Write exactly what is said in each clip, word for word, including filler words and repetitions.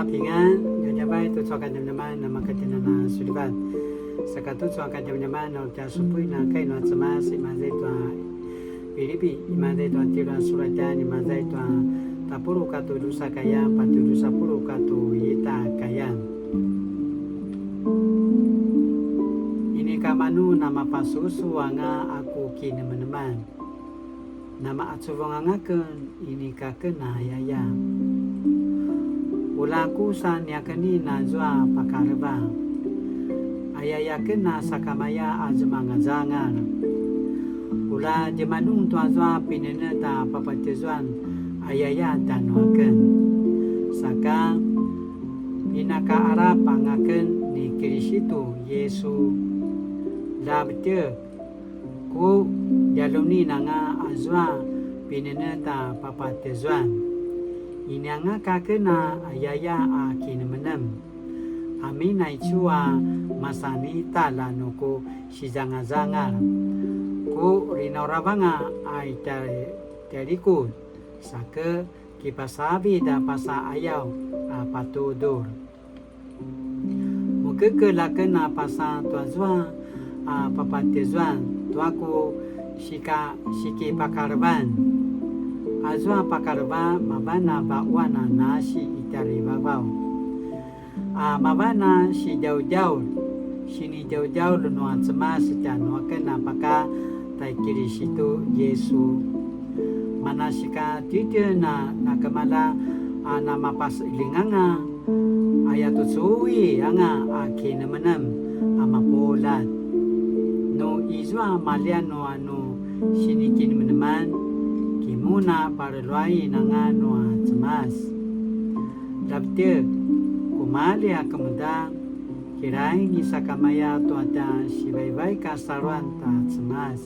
Pingan, djavadjavai tucu a kadjamadjaman na makatjinana sulivat. Saka tucu a kadjamadjaman na uri tja supuin a kai nua Cemas, imaza i tua Pilipi, imaza i tua tjelu a suratjan, imaza i tua tapuluq katua drusa kayan, patje drusa puluq katua ita kayan. Inika manu namapasusu anga a ku kinemeneman. Namaqacuvung anga aken inika aken a ayaya. Ula ku sa niaken i nazua pakaleva. Ayaya aken a sakamaya a zemangazangal. Ula djemaljun tua zua pinenetj a papatjezuan ayaya tjanuaken. Saka pinakaqalap anga aken ni Kilisitu Yisu. Ljavetjek, ku djaljunin anga azua pinenetj a papatjezuan. Ini anga ka aken a ayaya a kinemenem. Amin aicu a masan italj a nu ku sizangazangal. Ku linaurav anga a i tjai-, tjailikuz, sake kipasavid a pasa ayaw a patudur. Mukekelj aken a pasa tua zua a papatjezuan tua ku sika-, sikipakalevan. Azua pakaleva mavan a vaquan a nasi i tjarivavaw. A mavan a sidjaudjaul, sinidjaudjaul nua Cemas tjanuaken a paka tai Kilisitu Yisu. Manasika titjen a nakemalja a namapaseljing anga, ayatucu ui anga a kinemenem a mapuljat. Nu izua maljian nua nu sinikinemeneman, kimun a pareluain anga nua Cemas. Ljavetjek, kumalji a kemuda, kiraing i sakamaya tua tja sivaivaik a saluan ta Cemas.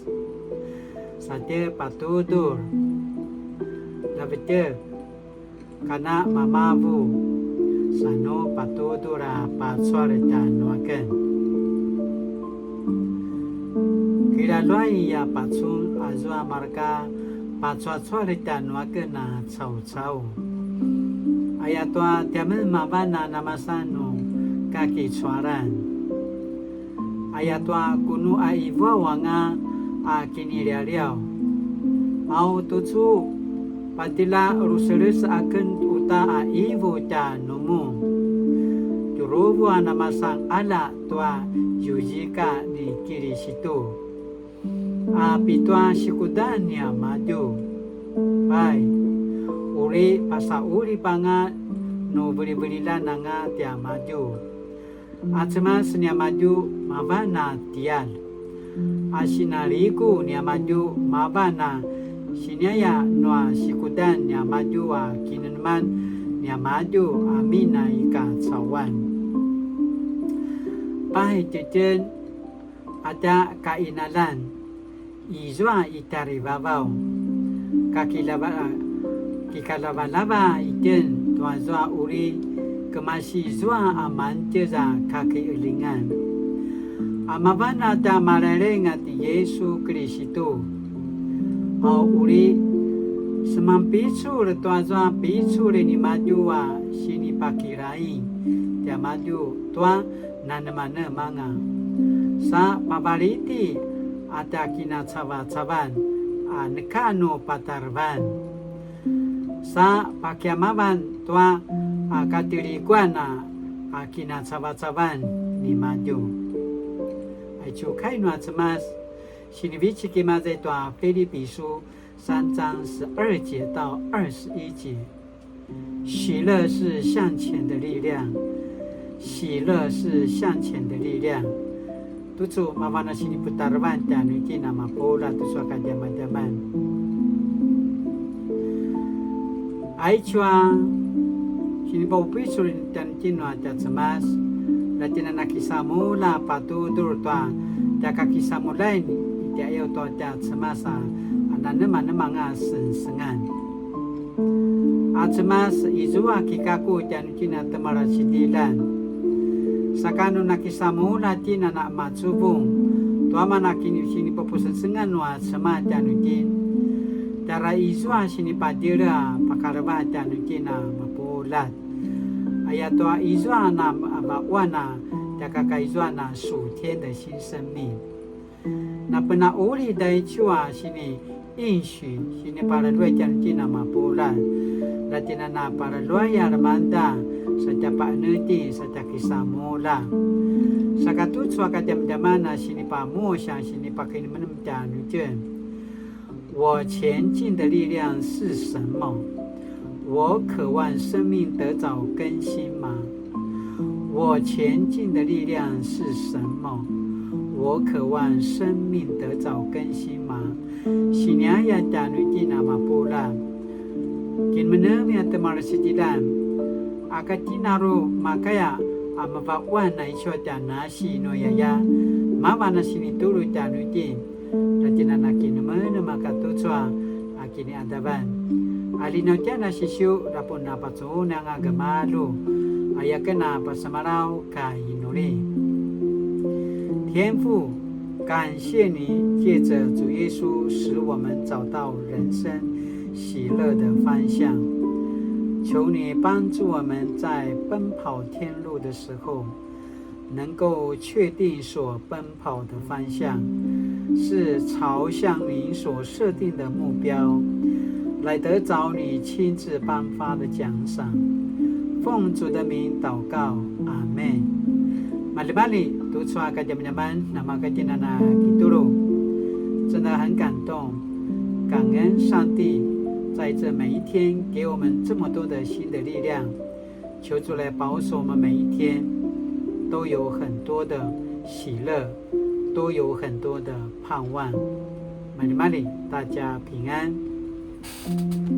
Sa tje patudur. Ljavetjek, kana mamavu, sa nu patudur a pacual tjanuaken. Kilaluai a pacun azua mareka pacuacual tjanuaken a caucau. Ayatua tiamen mavan a namasan nu kakicualan. Ayatua kunu a ivuaw anga a kinilialiaw. Au tucu, patjela ruseles aken uta a ivu tjanumun. Tjuruvu a namasan qalja tua ziuzika ni Kilisitu. A pitua sikudan niamadju. Pai, uri pasaulip anga nu vilivililjan anga tiamadju. A Cemas niamadju mavan a tialj. A sinaliku niamadju mavan a siniaya nua sikudan niamadju a kineneman niamadju amin a i kacauan. Pai tjitjen a tja kainaljan, izua i tjarivavaw, kakilava-, kikalavalava itjen tua zua uri kemasi zua a mantjez a kakiqeljingan. A mavan a tja Malailaing a ti Yisu Kilisitu, a uri semanpicul tua zua picul nimadju a sinipakilaing tiamadju tua nanemanemanga. Sa pavaliti a tja kinacavacavan a neka nu patarevan. Sa pakiamavan tua a katiliguan a, a kinacavacavan nimadju. Aicu kai nua Cemas, sinivecik imaza i tua Pilipisu 三章十二节到二十一节。喜乐是向前的力量，喜乐是向前的力量。Tucu mavan a siniputarevan tjanuitjen a mapuljat tucu a kadjamadjaman. Aicu a sinipapupicul tjanuitjen nua tja Cemas, la tjen a nakisamulja patudur tua tja kakisamuljain i tjaiyaw tua tja Cemas a nanemanemanga sengsengan. A Cemas izua kikaku tjanuitjen a temala sidilan. Saka nu nakisamulja tjen a namacuvung tua mana kini sinipapusengsengan nua Cemas tjanuitjen. Tjara izua sinipadjele a pakaleva tjanuitjen a mapuljat. Ayatua izua na vaquan a tja kakaizuan a 屬天的新生命. Na penauli taicu a sini 應許, sini palaluai tjanuitjen a mapuljat. Latjinana palaluai a lemangeda, sa tja paeneti, sa tja kisamulja. Saka tucu a kadjamadjaman a sini pamusa, sini pakinemenem tjanuitjen. 我前進的力量是什麼？我渴望生命得着更新嗎？我前进的力量是什么？我渴望生命得着更新吗？Siniaya tjanuitjen a mapuljat. Kinemenem a temalesitjilan. Aka tjinaru makaya a mavaquan a icu a tja nasi nu yaya. Mavan a sinitulu tjanuitjen. Latjinana kinemenem a katucu a kiniadavan. A linautjan a sisiu, rapun a pacunanga gemalju, a yaken a pasemalaw ka inuli. 天父，感谢你借着主耶稣使我们找到人生喜乐的方向。求你帮助我们在奔跑天路的时候，能够确定所奔跑的方向是朝向你所设定的目标，来得着你亲自颁发的奖赏。奉主的名祷告，阿们。Maljimalji, tucu a kadjamadjaman, namakatjinana kitulu. 真的很感动，感恩上帝在这每一天给我们这么多的新的力量。求主来保守我们每一天都有很多的喜乐，都有很多的盼望。Maljimalji, 大家平安。